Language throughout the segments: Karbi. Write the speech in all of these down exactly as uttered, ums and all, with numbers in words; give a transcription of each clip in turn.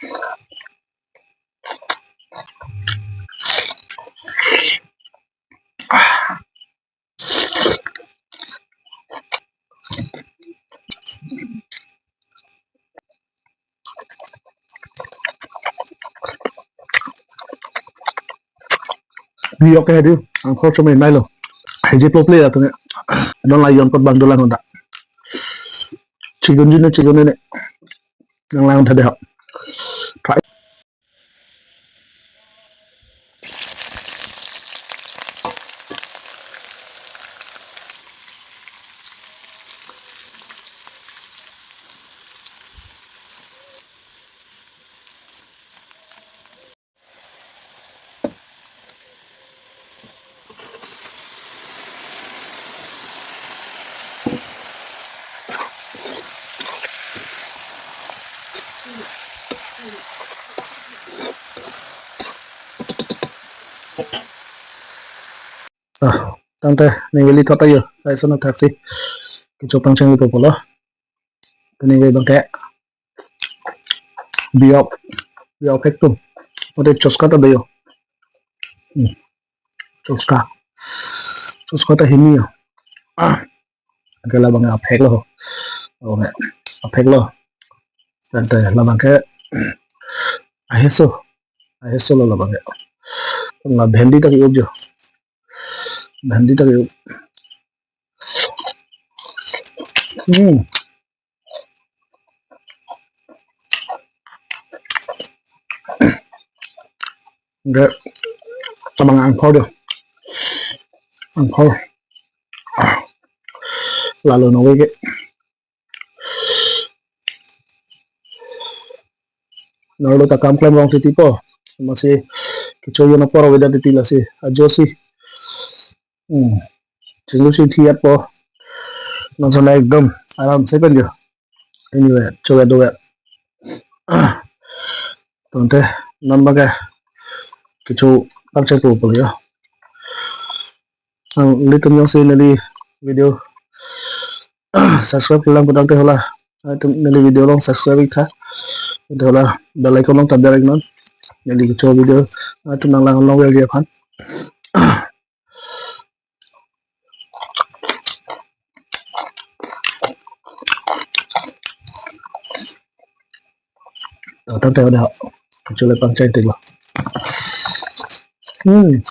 Bi yok ke hedi, angkor chome mailo. Hedi plo ple ya tene. Don la yon kot bang dolang ta. Chicken dinner, chicken dinner. Nang lang thade ha. Try. Ah, tangte neli thot ayo, sai sono thaksi. Kecho pangcheng ipo pulo. Tene bangke. Bi yok, bi yok phek tum. Ode choska ta do yo. Hmm. Choska. Choska ta hini yo. Ah. Ke labang aphek lo. Oh, ne. Aphek lo. Tangte labang ke. Aheso. Aheso lo labang ke. La bhendi ta ki-up jo. Bhendi ta ki-up. Hmm. Ke, labang angphor jo. Angphor. Ah. Lalo nangve ke. Nanglo ta kam klem rong titi po. Masi kecho yo na poro veda titi lasi. Ajo si. Hmm. Chinglu si thiat po. Nang sana ekdom aram se pen jo. Anyway, choga doga. Ah. Tangte non bangke kecho pangcheng po pulo yo. Ang litum jongsi neli video subscribe lang putangte hala. Atum neli video along subscribe ik tha. Ante hala bell icon along ta ber ik non. Neli kecho video atum nang lang long vel aphan. Tangte ada kecho le pangcheng tik lo. Hmm.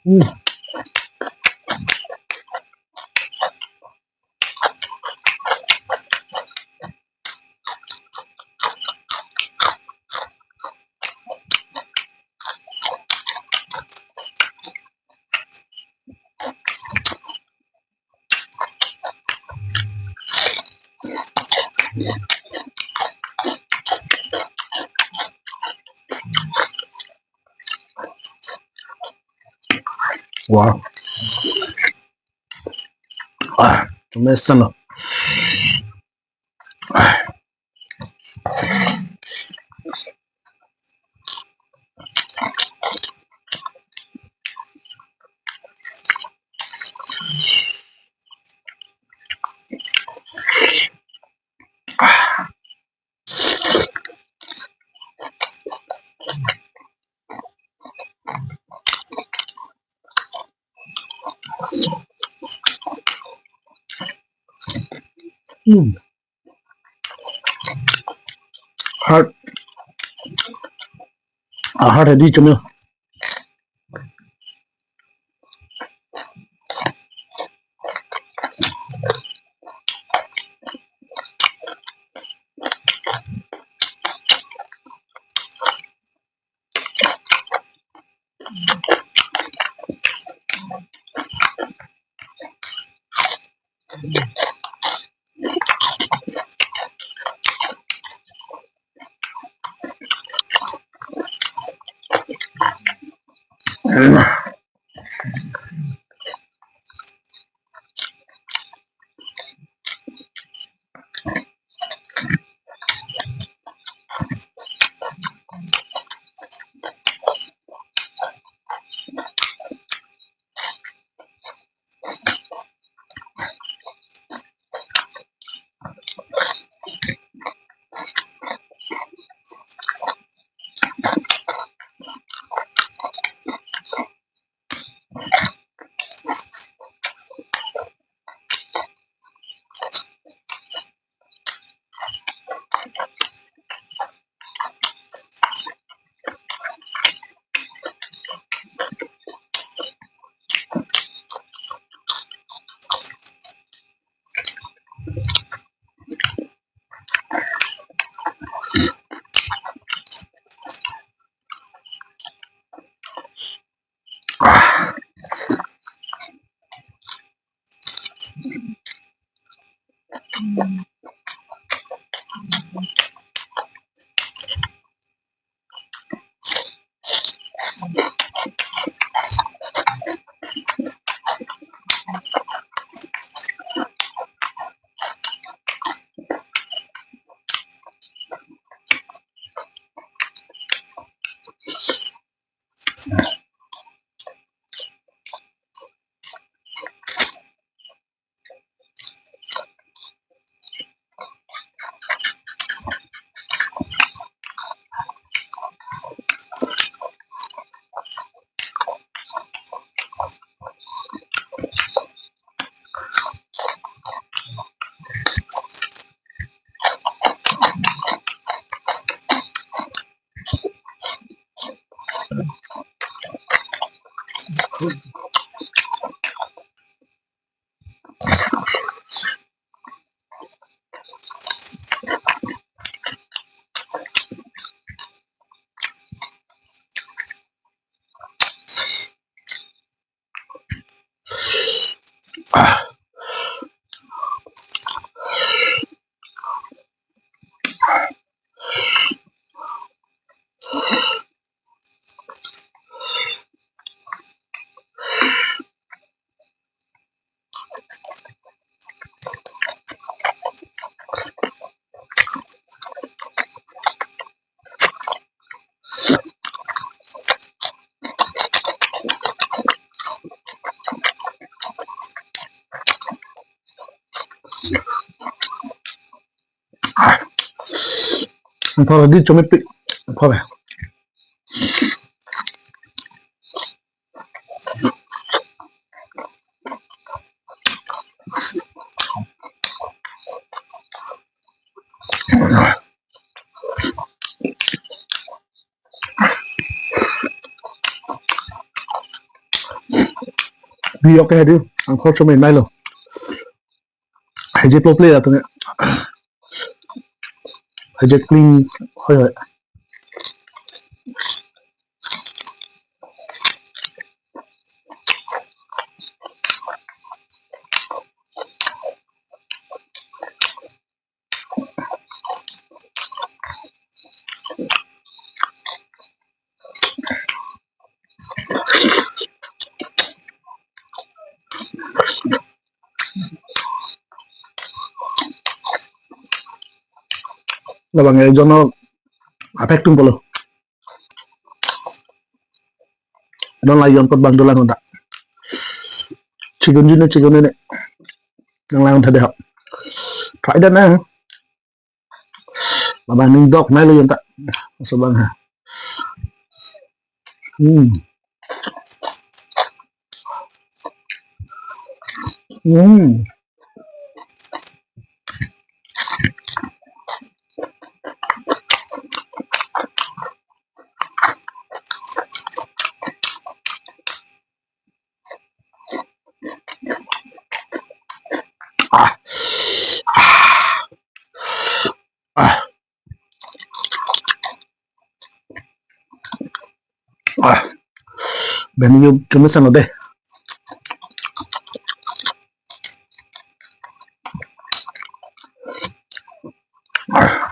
Hmm. Wow. Ah, amazing. Hmm. Heart. Ah, heart hedi chome. Ang thor di chomepik. Ang thor. Bi yok ke hedi, ang khor chome mailo. Heje plo ple atum. Heje clean hoi hoi. Labang e jono apek tum polo. Non la yon kot bang dolang honda. Chicken june, chicken ne. Nang lang thade ho. Try dan na. Labang ning dok nai lo yon ta. Aso bang ha. Hmm. Hmm. Ah. Ah. Ah. Beni yo cuma sana deh. Ah.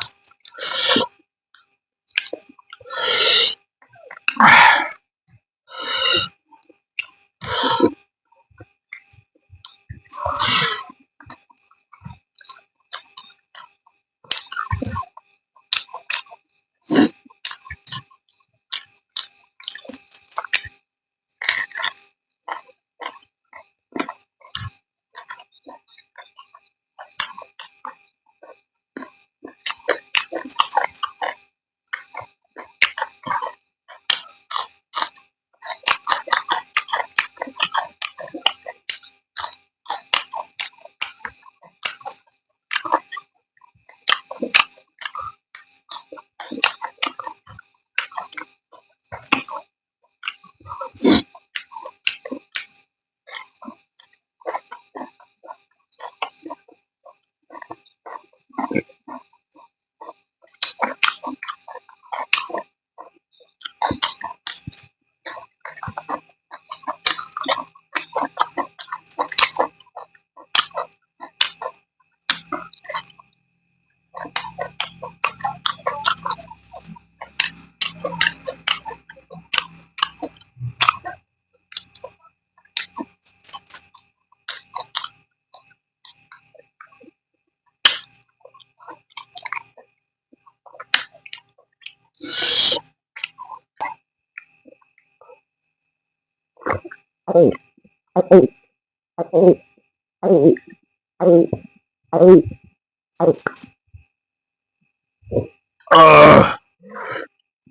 Ah,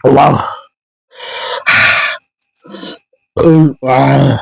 wow. Uh, ah.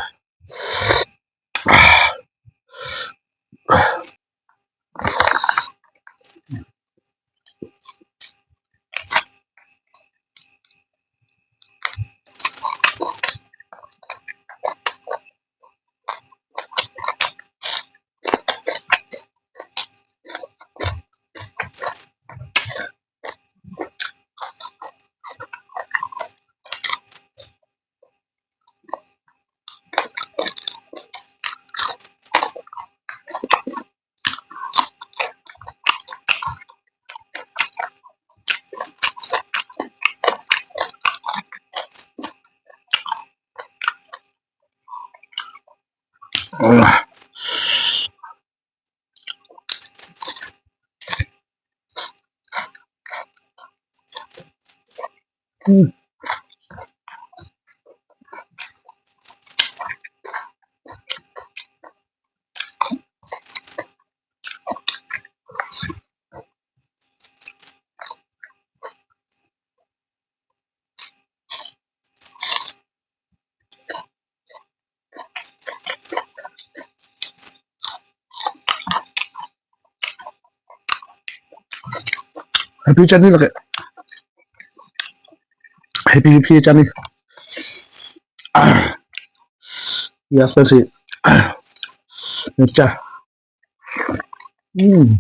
Hmm. Happy chutney lake. Happy, happy chutney. Ah. Ya, spicy. Ah. Mircha. Hmm.